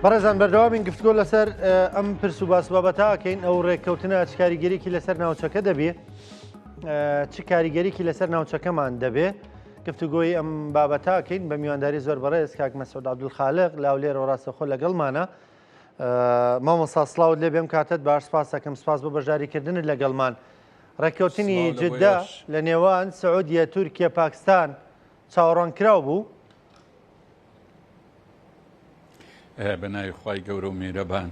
بەڕێزان بەردەوامین گفتگۆ لەسەر ئەم پرس و باس بابەتاکەین ئەو ڕێککەوتنە چ کاریگەریکی لەسەر ناوچەکە دەبێ چ کاریگەریکی لەسەر ناوچەکەمان دەبێ گفتوگۆی ئەم بابەتاکەین بە میوانداری زۆر بەڕێز کاک مەسعود عەبدولخالق لاولێرەوە ڕاستەخۆ لەگەڵمانە مامۆستا سڵاوت لێ بێم کاتت باش سپاس دەکەم سپاس بۆ بەشداریکردنت لەگەڵمان ڕێککەوتنی جدە لە نێوان سعودیە تورکیا پاکستان چاوەڕوانکراو بوو بە ناوی خوای گەورە و میرەبان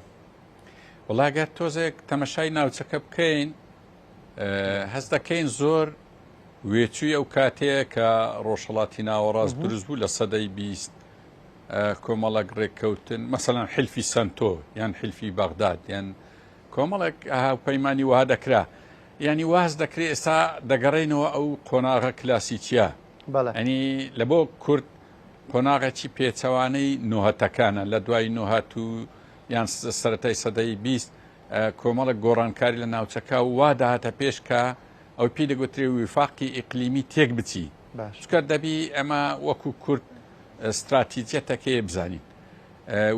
وڵا گەر تۆزێک تەمەشای ناوچەکە بکەین هەست دەکەین زۆر وێچووی ئەو کاتەیە کە ڕۆژهڵاتی ناوەڕاست دروست بوو لە سەدەی 20 کۆمەڵک ڕێککەوتن مەسەلەن حلفی سنتۆ یان حلفی بەغداد یان کۆمەڵێک هاوپەیمانی وها دەکرا ینی واز دەکرێت ئێستا دەگەڕێنەوە ئەو قۆناغە کلاسیکیە ئەنی لە بۆ کورد قۆناغێکی پێچەوانەی نۆهەتەکانە لە دوای نۆهات و یان سەتای سەدەی 20 کۆمەڵک گۆڕانکاری لە ناوچەکە وا داهاتە پێش کە ئەو پێی دەگوترێ ویفاقی ئیقلیمی تێک بچی چکە دەبی ئەمە وەکو کورد ستراتیجیەتەکەی بزانین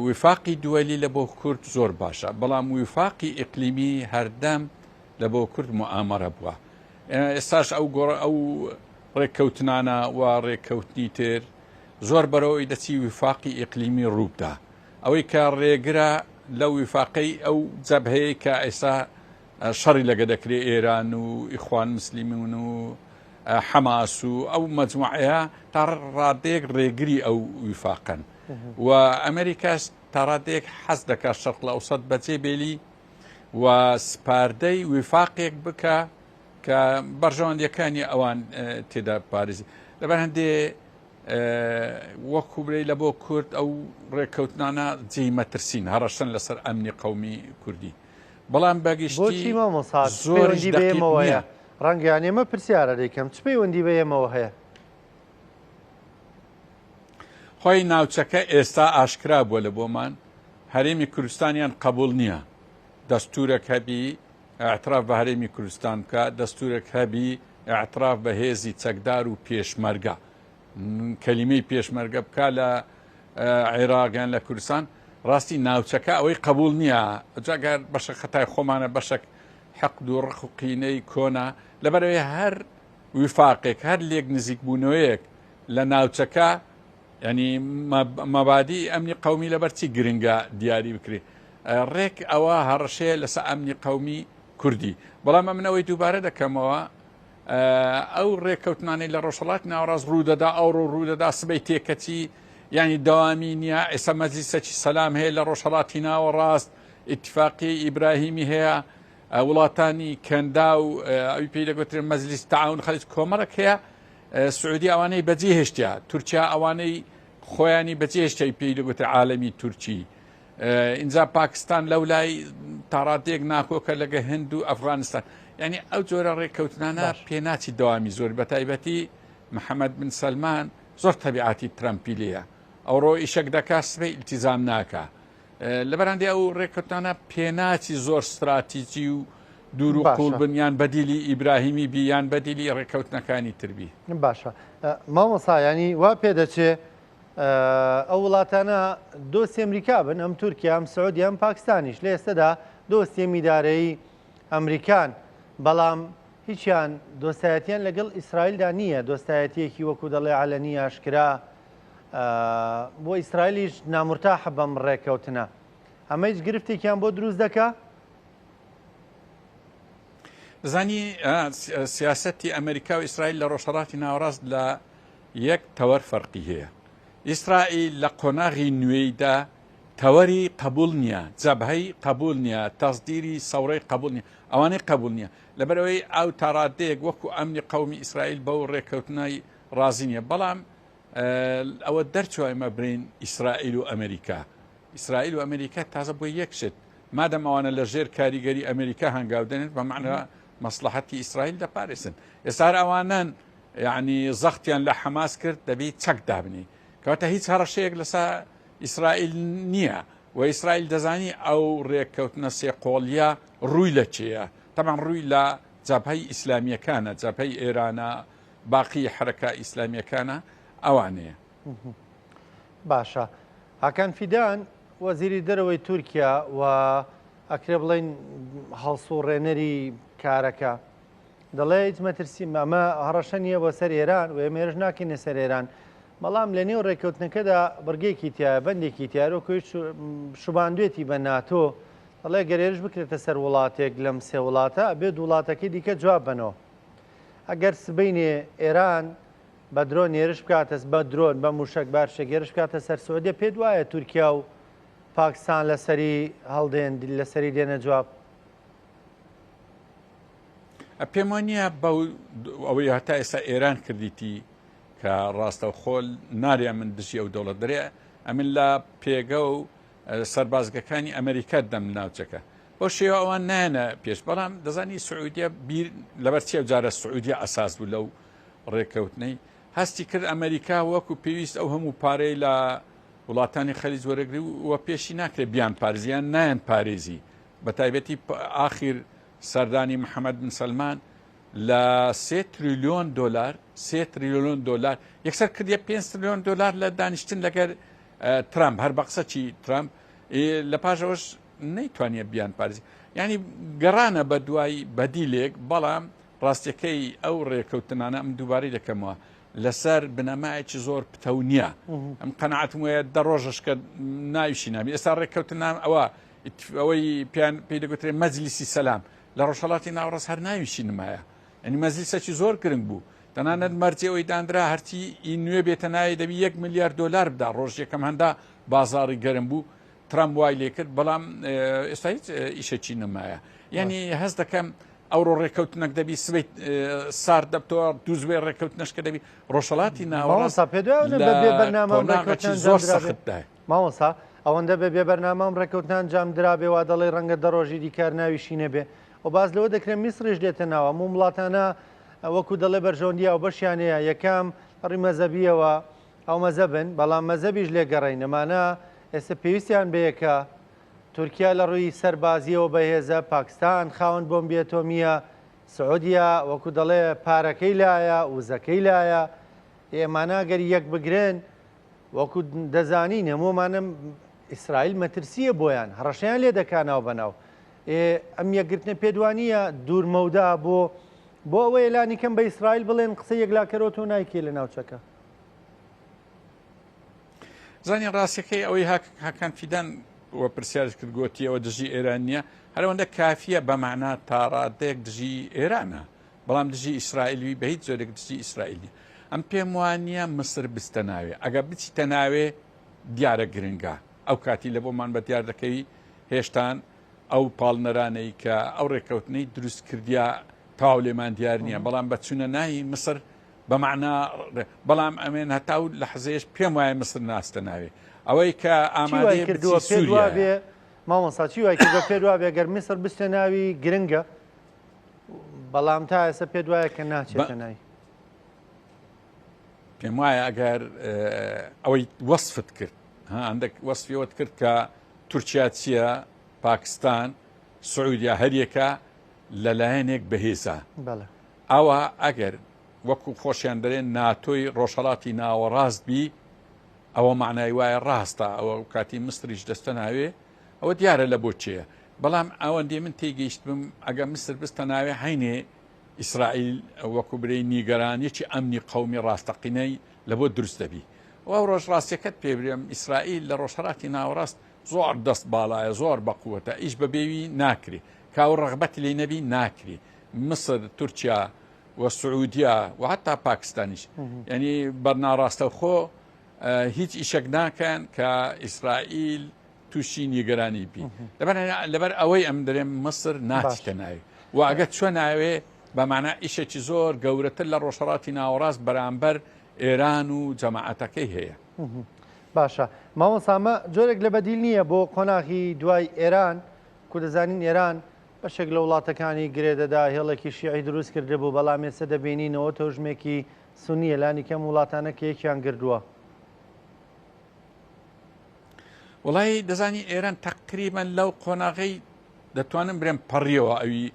ویفاقی دووەلی لە بۆ کورد زۆر باشە بەڵام ویفاقی ئیقلیمی هەردەم لە بۆ کورد موئامەرە بووە ئێستاش ئەو گۆڕ ئەو ڕێککەوتنانە و ڕێککەوتنی تر زۆر بەرەوەی دەچی ویفاقی ئیقلیمی ڕووبدا ئەوەی کە ڕێگرە لەو ویفاقەی ئەو جەبهەیە کە ئێستا شەڕی لەگە دەکرێ ئێران و ئیخوان مسلیمون و حەماس و ئەو مەجموعەیە تا ڕادەیەک ڕێگری ئەو ویفاقەن و ئەمریکاش تا ڕادەیەک حەز دەکات شەرق ئەوسەت بەجێ بێلی و سپاردەی ویفاقێک بکە کە بەرژەوەندیەکانی ئەوان تێدا پارێزی لەبەر هەندێ وەکو برێ لە بۆ کورد ئەو ڕێککەوتنانە جێی مەترسین هەڕەشەن لەسەر ئەمنی قومی کوردی بەڵام بەگشتی مامۆستا زۆریش بێمەوەیە ڕەنگیان ئێمە پرسیارە دەیکەم چ پەیوەندی بە ئێمەوە هەیە؟ خۆی ناوچەکە ئێستا ئاشکرا بووە لە بۆمان هەرێمی کوردستانیان قبول نییە دەستورەک هەبی اعتراف بە هەرێمی کوردستان بکە دەستورێک هەبی اعتراف بە هێزی چەکدار و پێشمەرگە کەلیمەی پێشمەرگە بکە لە عێراق یان لە کوردستان ڕاستی ناوچەکە ئەوەی قبول نییە جاگەر بەشە خەتای خۆمانە بەشێک حەقد و ڕق و قینەی کۆنا لەبەرەوەی هەر ویفاقێک هەر لێک نزیکبوونەوەیەک لە ناوچەکە ینی مەبادی ئەمنی قومی لەبەرچی گرنگە دیاری بکرێ ڕێک ئەوە هەڕەشەیە لەسەر ئەمنی قومی کوردی بەڵام ئەمنەوەی دووبارە دەکەمەوە ئەو ڕێککەوتنانەی لە ڕۆژهەڵاتی ناوەڕاست ڕوودەدا ئەوڕۆ ڕوودەدا سبەی تێکەچی یعنی دەوامی نییە ئێستا مەجلیسەکی سەلام هەیە لە ڕۆژهەڵاتی ناوەڕاست ئیتفاقی ئیبراهیمی هەیە وڵاتانی کەندا و ئەوی پێی دەگوترێن مەجلیس تەعاون خەلیج کۆمەڵک هەیە سعودی ئەوانەی بەجێ هێشتیا تورکیا ئەوانەی خۆیانی بەجێهێشتای پێی دەگوترێ عالەمی تورکی ئینجا پاکستان لەو لای تاڕادەیەک ناکۆکە لەگە هند و ئەفغانستان یعنی ئەو جۆرە ڕێککەوتنانە پێناچی دەوامی زۆر بە تایبەتی محەممەد بن سەلمان زۆر تەبیعاتی ترەمپی لێیە ئەوڕۆ ئیشەک دەکا سبەی ئیلتیزام ناکا لەبەرهەندێ ئەو ڕێککەوتنانە پێناچی زۆر ستراتیجی و دوور و قوڵ بن یان بەدیلی ئیبراهیمی بی یان بەدیلی ڕێککەوتنەکانی تر بی باشە مامۆستا ینی وا پێدەچێ ئەو وڵاتانە دۆستی ئەمریکا بن، ئەم تورکیا، ئەم سعودیە، ئەم پاکستانیش لە ئێستەدا دۆستی ئەم ئیدارەی ئەمریکان، بەڵام هیچیان دۆستایەتیان لەگەڵ ئیسرائیلدا نییە، دۆستایەتیەکی وەکو دەڵێ عەلەنی ئاشکرا بۆ ئیسرائیلیش نامورتاحە بەم ڕێککەوتنە. ئەمە هیچ گرفتێکیان بۆ دروست دەکا؟ زانی سیاسەتی ئەمریکا و ئیسرائیل لە ڕۆژهەڵاتی ناوەڕاست لە یەک تەوەر فەرقی هەیە. ئیسرائیل لە قۆناغی نوێیدا تەوەری قەبوڵ نییە، جەبهەی قەبوڵ نییە، تەسدیری سەورەی قەبوڵ نییە، ئەوانەی قەبوڵ نییە. لەبەرئەوەی ئەو تا ڕادەیەک وەکو ئەمنی قەومی ئیسرائیل بەو ڕێککەوتنەی ڕازی نییە. بەڵام ئەوە دەرچووە ئێمە برێین ئیسرائیل و ئەمریکا. ئیسرائیل و ئەمریکا تازە بۆ یەک شت، مادەم ئەوانە لە ژێر کاریگەری ئەمریکا هەنگاو دەنێن، بە مەعنا مەسڵەحەتی ئیسرائیل دەپارێزن. ئێستا هەر ئەوانەن یەعنی زەختیان لە حەماس کرد دەبی چەک دابنی کەواتە هیچ هەڕەشەیەک لەسە ئیسرائیل نییە و ئیسرائیل دەزانی ئەو ڕێککەوتنە سێ قۆڵیە ڕووی لە چێە تەمان ڕووی لە جەبهەی ئیسلامیەکانە جەبهەی ئێرانە باقی حرەکە ئیسلامیەکانە ئەوانەیە باشە هاکان فیدان. وەزیری دەرەوەی تورکیا و ئەکرێ بڵێین هەڵسوڕێنەری کارەکە دەڵێ هیچ مەترسی ئەمە هەڕەشە نییە بۆ سەر ئێران و ئێمە هێرش ناکەینە سەر ئێران بەڵام لە نێو ڕێککەوتنەکەدا بڕگێکی تایە بەندێکی تیارۆکۆی شوباندوێتی بە ناتۆ دەڵێ گەر هێرش بکرێتە سەر وڵاتێک لەم سێ وڵاتە ئەبێ دوو وڵاتەکەی دیکە جواب بەنەوە ئەگەر سبەینێ ئێران بە درۆن هێرش بکاتە بە درۆن بە موشەک بارشێک هێرش بکاتە سەر سعودیە پێت وایە تورکیا و پاکستان لەسەری هەڵدێن لەسەری دێنە جواب؟ پێم وانە بەو ئەوەی هەتا ئێستا ئێران کردیتی کە ڕاستەوخۆ نارێ من دژی ئەو دەوڵەت دەرێ ئەمن لە پێگە و سەربازگەکانی ئەمریکا دەم ناوچەکە بەو شێوە ئەوان نایەنە پێش بەڵام دەزانی سعودیە بیر لەبەر چیە جارە سعودیە ئەساس بوو لەو ڕێککەوتنەی هەستی کرد ئەمریکا وەکو پێویست ئەو هەموو پارەی لە وڵاتانی خەلیج وەرەگری و پێشی ناکرێت بیان پارزیان نایەن پارێزی بە تایبەتی ئاخیر سەردانی محەممەد بن سەلمان لە سێ تریلیۆن دۆلار سێ تریلیۆن دۆلار یەکسەر کردیە 5 تریلیۆن دۆلار لە دانیشتن لەگەر ترامپ هەر بە قسە چی ترامپ لە پاشەوەش نەیتوانیە بیان پارێزی یعنی گەڕانە بە دوای بەدیلێک بەڵام ڕاستیەکەی ئەو ڕێکەوتنانە ئەم دووبارەی دەکەمەوە لەسەر بنەمایەکی زۆر پتەو نییە ئەم قەنەعەتم وایە دە ڕۆژش کە ناویشی نامی ئێستا ڕێککەوتنام ئەوە ئەوەی پیان پێی دەگوترێ مەجلیسی سەلام لە ڕۆژهەڵاتی ناوەڕاست هەر ناویشی نمایە یعنی مەجلیسێکی زۆر گرنگ بوو تەنانەت مەرجی ئەوەی دانرا هەرچی ئی نوێ بێتە ناوی دەبی یەک ملیار دۆلار بدا ڕۆژ یەکەم هەندا بازاڕی گەرم بوو ترامپ وای لێ کرد بەڵام ئێستا هیچ ئیشێکی نەمایە یعنی هەست دەکەم ئەوڕۆ ڕێککەوتنەک دەبی سبەی سارد دەبتەوە دووزبێ ڕێککەوتنەش کە دەبی ڕۆژهەڵاتی ناوەڕاست مامۆستا پێت وایە لە بە بێ بەرنامە ئەم قۆناغێکی ڕێککەوتنە زۆر ئەنجام درابێ؟ سەختدایە. مامۆستا ئەوەندە بە بێ بەرنامە ئەم ڕێککەوتنە ئەنجام درابێ وا دەڵێی ڕەنگە دە ڕۆژی دیکە هەر ناویشی نەبێ و باس لەوە دەکرێ میسریش دێتە ناو هەموو وڵاتانە وەکو دەڵێ بەرژەوەندی هاوبەشیان هەیە یەکەم ڕووی مەزەبیەوە ئەو مەزەبن بەڵام مەزەبیش لێگەڕین ئەمانە ئێستا پێویستیان بەیەکە تورکیا لە ڕووی سەربازیەوە بەهێزە، پاکستان خاوەن بۆمبی ئەتۆمییە، سعودیە وەکو دەڵێ پارەکەی لایە، وزەکەی لایە، ئێ ئەمانە گەر یەک بگرن وەکو دەزانین هەموومانە ئیسرائیل مەترسیە بۆیان، هەڕەشەیان لێ دەکا ناو بەناو. ئێ ئەم یەکگرتنە پێت وانییە دوور مەودا بۆ بۆ ئەوەیە لانی کەم بە ئیسرائیل بڵێن قسەی یەکلاکەرەوە تۆ نایکەی لە ناوچەکە؟ زانین ڕاستەکەی ئەوەی هاکان فیدان و پرسیارت کرد گۆتی ئەوە دژی ئێران نییە هەرەوەندە کافیە بە مەعنا تاڕادەیەک دژی ئێرانە بەڵام دژی ئیسرائیلوی بە هیچ جۆرێک دژی ئیسرائیل نیە ئەم پێم وانە مسر بستە ناوێ ئەگە بچیتە ناوێ دیارە گرنگە ئەو کاتی لە بۆمان بە دیار دەکەوی هێشتان ئەو پاڵنەرانەی کە ئەو ڕێککەوتنەی دروست کردیا تەواو لێمان دیار نییە بەڵام بە چونە ناوی مسر بە مەعنا بەڵام ئەمێن هەتاو لەحزەیەش پێم وایە مسر ناستە ناوێ ئەوەی کە چی وای ئامادەیە کردووە بچی پێت سووریایە. وابێ مامۆستا چی وای کردووە پێت وابێ گەر میسر بچتە ناوی گرنگە بەڵام تا ئێستا پێت وایە کە بە ناچێتە ناوی؟ پێم وایە ئەگەر ئەوەی وەسفت کرد ها هەندێک وەسفی ئەوەت کرد کە تورکیا چییە پاکستان سعودیا هەریەکە لەلایەنێک بەهێزە بەڵێ. ئەوە ئەگەر وەکو خۆشیان دەرێن ناتۆی ڕۆژهەڵاتی ناوەڕاست بی ئەوە مەعنای وایە ڕاستە ئەوە کاتی مسریش دەستە ناوێ ئەوە دیارە لە بۆ چێە بەڵام ئەوەندی من تێگەیشتبم ئەگە مسر بستە ناوێ هەینێ ئیسرائیل وەکو برێی نیگەرانیەکی ئەمنی قەومی ڕاستەقینەی لە بۆ دروست دەبی و ئەو ڕۆژ ڕاستیەکەت پێ برێم ئیسرائیل لە ڕۆژهەڵاتی ناوەڕاست زۆر دەست باڵایە زۆر بەقوەتە ئیش بە بێوی ناکرێ کاو ڕەغبەتی لێ نەبی ناکرێ مسر تورکیا و سعودیە و حتا پاکستانیش یعنی بەرناڕاستەوخۆ هیچ ئیشێک ناکەن کە ئیسرائیل تووشی نیگەرانی بی لەبەر ئەوەی ئەم دەرێم مسر ناچتە ناوی و ئەگەر چۆ ناوێ بەمانە ئیشێکی زۆر گەورەتر لە ڕۆژهڵاتی ناوەڕاست بەرامبەر ئێران و جەماعەتەکەی هەیە. باشە مامۆستا ئەمە جۆرێک لە بەدیل نییە بۆ قۆناغی دوای ئێران کو دەزانین ئێران بەشێک لە وڵاتەکانی گرێ دەدا، هێڵێکی شیعی دروست کردبوو، بەڵام ئێستا دەبینینەوە تەوژمێکی سوننییە، لانی کەم وڵاتانە کە یەکیان گردووە. وەڵایی دەزانی ئێران تەقریبەن لەو قۆناغەی دەتوانم برێم پەڕیەوە ئەوی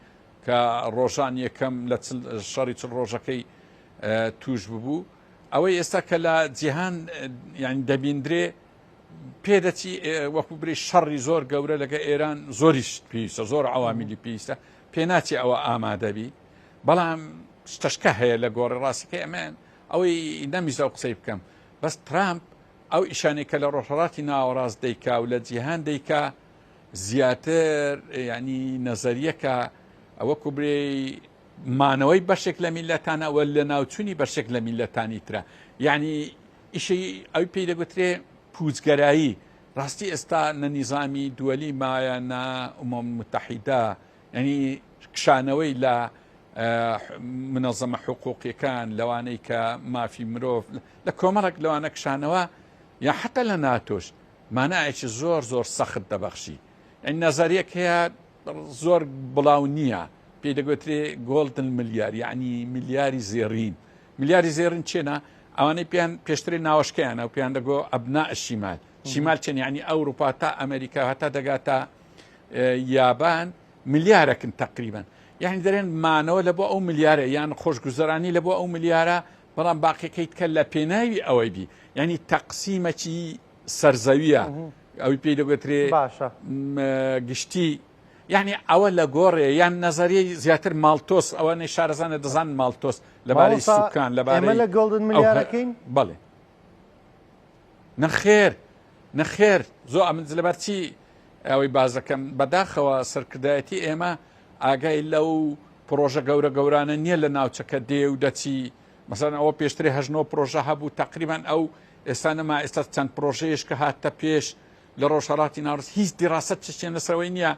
کە ڕۆژان یەکەم لە شەڕی چل ڕۆژەکەی توش ببوو ئەوەی ئێستا کە لە جیهان یعنی دەبیندرێ. پێدەچی وەکو برێ شەڕی زۆر گەورە لەگە ئێران زۆریش پێویستە زۆر عوامیلی پێویستە پێ ناچێ ئەوە ئامادەبی بەڵام شتەشکە هەیە لە گۆڕی ڕاستەکەی ئەمەیان ئەوەی نەمیزە و قسەی بکەم بەس ترامپ ئەو ئیشانەی کە لە ڕۆژهەڵاتی ناوەڕاست دەیکا و لە جیهان دەیکا زیاتر ینی نەزەریەکە وەکو برێ مانەوەی بەشێک لە میلەتانە وە لە ناوچوونی بەشێک لە میلەتانی ترە یعنی ئیشی ئەوی پێی دەگوترێ پوچگەرایی ڕاستی ئێستا نە نیزامی دووەلی مایە نە ئومەم متحیدە یعنی کشانەوەی لە منەزەمە حقوقیەکان لەوانەی کە مافی مرۆڤ لە کۆمەڵک لەوانە کشانەوە یا حتا لە ناتۆش مانایەکی زۆر زۆر سەخت دەبەخشی یعنی نەزەریەک هەیە زۆر بڵاو نییە پێی دەگوترێ golden ملیار یعنی ملیاری زێڕین ملیاری زێڕین چێنە ئەوانەی پێیان پێشتری ناوەشکەیانە و پێیان دەگۆ أبناء الشمال شیمال چێن یعنی ئەوروپا تا ئەمریکا هەتا دەگاتە یابان ملیارەکن تقریبا یعنی دەرێن مانەوە لە بۆ ئەو ملیارە یان خۆشگوزەرانی لە بۆ ئەو ملیارە بەڵام باقیەکەیت کە لە پێناوی ئەوەی بی یعنی تەقسیمەکی سەرزەویە ئەوی پێی دەگوترێ باشە گشتی یعنی ئەوە لە گۆڕێ یان نەزەریەی زیاتر ماڵتۆس ئەوانەی شارەزانە دەزان ماڵتۆس لەبارەی سوکان لەبارەی لە golden ملیارەکەین بەڵێ نەخێر نەخێر زۆ ئەمن لەبەر چی ئەوەی بازەکەم بەداخەوە سەرکردایەتی ئێمە ئاگای لەو پرۆژە گەورە گەورانە نییە لە ناوچەکە دێ و دەچی مەسەن ئەوە پێشتری هەژنۆ پرۆژە هەبوو تقریبان ئەو ئێستا نەما ئێستا چەند پرۆژەیەش کە هاتە پێش لە ڕۆژهەڵاتی ناوەڕاست هیچ دیڕاسەت چشتیان لەسەرەوەی نییە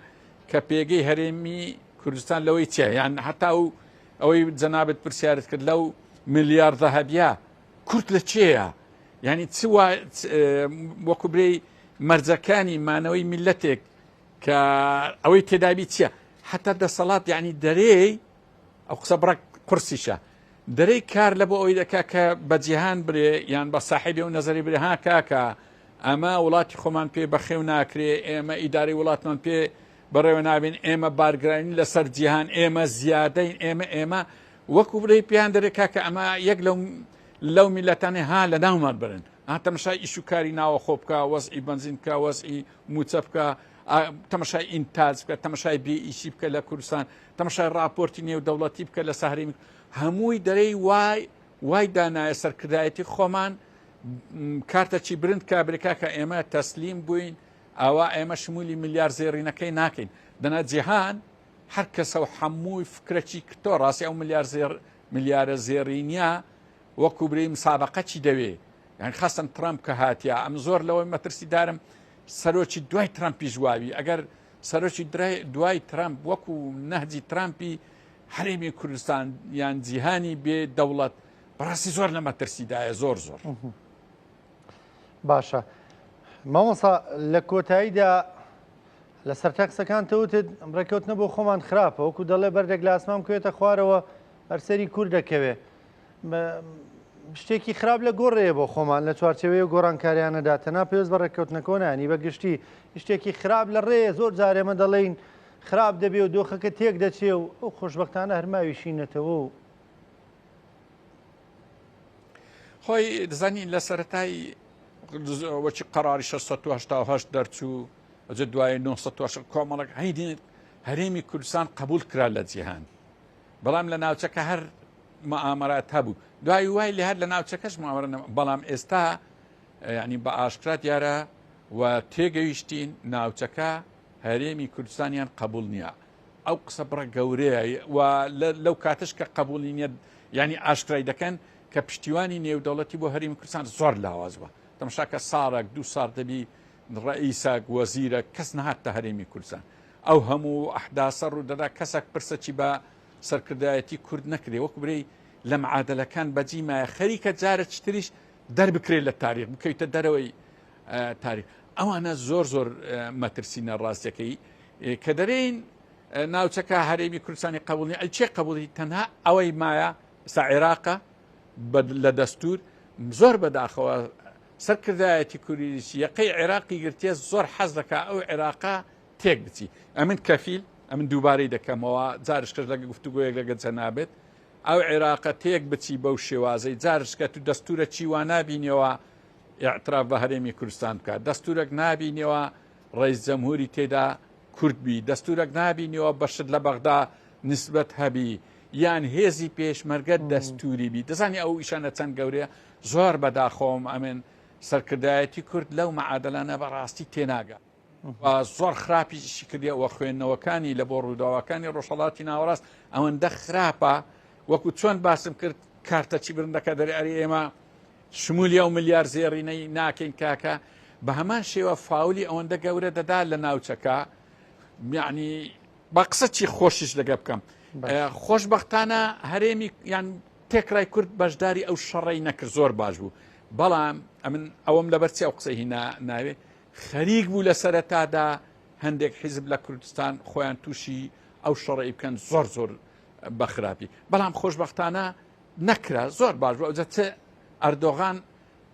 کە پێگەی هەرێمی کوردستان لەوەی چیە یان هەتا و ئەوەی جەنابت پرسیارت کرد لەو ملیار ذەهەبیە کورد لە چێیە یعنی چ وەکو برێی مەرجەکانی مانەوەی میلەتێک کە ئەوەی تێدابی چییە حتا دەسەڵات یعنی دەرێی ئەو قسە بڕەک قورسیشە دەرێی کار لە بۆ ئەوەی دەکا کە بە جیهان برێ یان بە ساحێبی ئەو نەزەری برێ ها کاکە ئەمە وڵاتی خۆمان پێ بەخێو ناکرێ ئێمە ئیدارەی وڵاتمان پێ بەڕێوە نابین ئێمە بارگرانی لەسەر جیهان ئێمە زیادەین ئێمە ئێمە وەکو بڵێ پێیان دەرێ کاکە ئەمە یەک لەو لەو میلەتانێ ها لە ناومان برن ها تەمەشای ئیش و کاری ناوەخۆ بکە وەزعی بەنزین بکە وەزعی موچە بکە تەمەشای ئینتاج بکە تەمەشای بێ ئیشی بکە لە کوردستان تەمەشای ڕاپۆرتی نێودەوڵەتی بکە لە سەهرێمی هەمووی دەرێی وای وای دانایە سەرکردایەتی خۆمان کارتەچی برند کا برێ کاکە ئێمە تەسلیم بووین ئاوا ئێمە شمولی ملیار زێڕینەکەی ناکەین دەنا جیهان هەر کەسە و حەمووی فکرەکی کتۆ ڕاستی ئەو ملیار زێڕ ملیارە زێڕینە وەکو برێی مسابقەچی دەوێ یان خاستن ترامپ کە هاتیا ئەم زۆر لەوەی مەترسیدارم سەرۆکی دوای ترامپیش واوی ئەگەر سەرۆکی دوای ترامپ وەکو نەهجی ترامپی هەرێمی کوردستان یان جیهانی بێ دەوڵەت بەڕاستی زۆر لە مەترسیدایە زۆر زۆر. باشە مامۆسا لە کۆتاییدا لە سەرتا قسەکان تەوتت ڕێککەوتنە بۆ خۆمان خراپە وەکو دەڵێ بەردێک لە ئاسمان بکەوێتە خوارەوە هەر سەری کورد دەکەوێ شتێکی خراپ لە گۆڕێیە بۆ خۆمان لە چوارچێوەی ئەو گۆڕانکاریانەدا تەنها پێویست بە ڕێککەوتنەکەوە نانی بە گشتی شتێکی خراپ لە ڕێیە زۆر جار ئێمە دەڵێین خراپ دەبێ و دۆخەکە تێک دەچێ و ئەو خۆشبەختانە هەر ماویشینەتەوە و خۆی دەزانی لە سەرەتای وەکی قەراری 688 دەرچوو ئەجە دوای 900 کۆمەڵک هەیدین هەرێمی کوردستان قبول کرا لە جیهان بەڵام لە ناوچەکە هەر مئامەرات هەبوو دوای وای لێ هەر لە ناوچەکەش مامەرە بەڵام ئێستا ینی بە ئاشکرا دیارە و تێگەیشتین ناوچەکە هەرێمی کوردستانیان قبول نییە ئەو قسە بڕە گەورەیە و لەو کاتش کە قبولی نییە ینی ئاشکرای دەکەن کە پشتیوانی نێودەوڵەتی بۆ هەرێمی کوردستان زۆر لاواز بووە تەماشاکە ساڵێک دوو ساڵ دەبی ڕئیسەک وەزیرە کەس نەهاتە هەرێمی کوردستان ئەو هەموو ئەحداسە ڕوودەدا کەسەک پرسەکی بە سەرکردایەتی کورد نەکرێ وەکو برێی لە معادلەکان بەجی مایە خەریکە جارێکی تریش دەربکرێت لە تاریخ بکەویتە دەرەوەی تاریخ ئەوانە زۆر زۆر مەترسینە ڕاستەکەی کە دەرێین ناوچەکە هەرێمی کوردستانی قبوڵی ئەی چێ قبوڵی تەنها ئەوەی مایە سا عێراقە لە دەستور زۆر بەداخەوە سەرکردایەتی کوریش یەقەی عێراقی گرتیە زۆر حەز دەکا ئەو عێراقە تێک بچی ئەمن کەفیل ئەمن دووبارەی دەکەمەوە جارشکەش لەگە گفتوگۆیەک لەگە جەنابت ئەو عێراقە تێک بچی بەو شێوازەی جارشکە تو دەستورە چی وا نابینیەوە. ئیعتراف بە هەرێمی کوردستان بکات، دەستورەک نابینیەوە ڕەئیس جەمهوری تێدا کورد بی، دەستورەک نابینیەوە بەشت لە بەغدا نسبەت هەبی، یان هێزی پێشمەرگە دەستوری بی. دەزانی ئەو ئیشانە چەند گەورەیە؟ زۆر بەداخەوەم ئەمن سەرکردایەتی کورد لەو مەعادەلانە بەڕاستی تێناگا. و زۆر خراپیش ئیشی کردیە و خوێندنەوەکانی لە بۆ ڕووداوەکانی ڕۆژهەڵاتی ناوەڕاست ئەوەندە خراپە وەکو چۆن باسم کرد کارتە چی برندەکە دەرێ ئەری ئێمە شمولی ئەو ملیار زێڕینەی ناکەین کاکە بە هەمان شێوە فاولی ئەوەندە گەورە دەدا لە ناوچەکە یعنی بە قسە چی خۆشیش لەگە بکەم خۆشببختانە هەرێمی یان تێکرای کورد بەشداری ئەو شەڕی نەکرد زۆر باش بوو بەڵام ئەمن ئەوەم لەبەر چی ئەو قسەی هینا ناوێ خەریک بوو لە سەرەتادا هەندێک حیزب لە کوردستان خۆیان تووشی ئەو شەڕەی بکەن زۆر زۆر بە خراپی بەڵام خۆشببختانە نەکرا زۆر باش بوو ئەوجا چ ئەردۆغان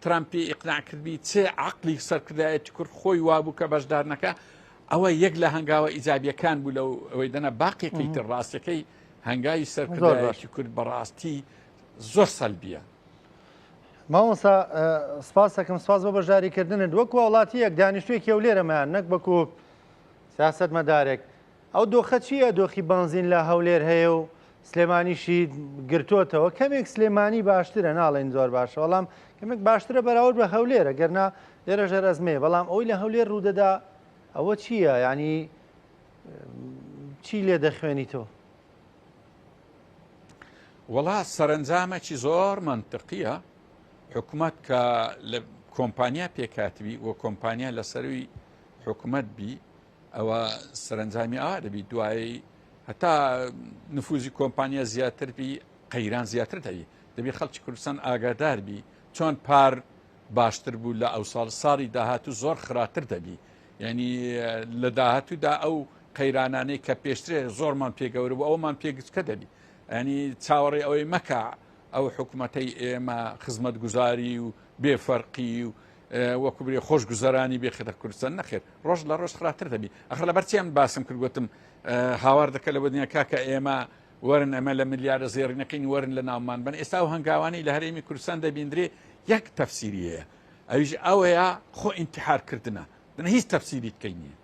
ترامپی ئیقناع کردبی چ عقلی سەرکردایەتی کورد خۆی وابوو کە بەشدار نەکە ئەوە یەک لە هەنگاوە ئیجابیەکان بوو لەو ئەوەی دەنا باقیەکەی تر ڕاستەکەی هەنگاوی سەرکردایەتی کورد بەڕاستی زۆر سەلبیە. مامۆستا سپاسەکەم سپاس بۆ بەشداریکردنت وەکو هاوڵاتییەک دانیشتوویەکی هەولێرەمەیان نەک وەکو سیاسەتمەدارێک ئەو دۆخە چییە دۆخی بەنزین لە هەولێر هەیە و سلێمانیشی گرتوتەوە کەمێک سلێمانی باشترە ناڵێن زۆر باشە بەڵام کەمێک باشترە بەراورد بە هەولێرە گەرنا لێرە ژەر ئەزمەیە بەڵام ئەوەی لە هەولێر ڕوودەدا ئەوە چییە ینی چی لێ دەخوێنیتەوە؟ وەڵا سەرەنجامەکی زۆر مەنتقیە حکومەت کە لە کۆمپانیا پێکاتبی و کۆمپانیا لە سەروی حکومەت بی ئەوە سەرەنجامی ئاوا دەبی دوایی هەتا نفوزی کۆمپانیا زیاتر بی قەیران زیاتر دەبی دەبی خەڵکی کوردستان ئاگادار بی چۆن پار باشتر بوو لە ئەو ساڵ ساڵی داهاتوو زۆر خراپتر دەبی یعنی لە داهاتوودا ئەو قەیرانانەی کە پێشترێ زۆرمان پێگەورە بوو ئەومان پێگچکە دەبی ینی چاوەڕێ ئەوەی مەکە ئەو حکوومەتەی ئێمە خزمەتگوزاری و بێفەرقی و وەکو برێ خۆش گوزەرانی بێخێتە کوردستان نەخێر ڕۆژ لە ڕۆژ خراپتر دەبی ئەخر لەبەر چیان باسم کرد گوتم هاوار دەکە لە دنیا کاکە ئێمە وەرن ئەمە لە ملیارە زێڕینەکەین وەرن لە ناومان بن ئێستا و هەنگاوانی لە هەرێمی کوردستان دەبیندرێ یەک تەفسیری هەیە ئەویش ئەوەیە خۆ ئینتحارکردنە دەنا هیچ تەفسیری تکەی نییە.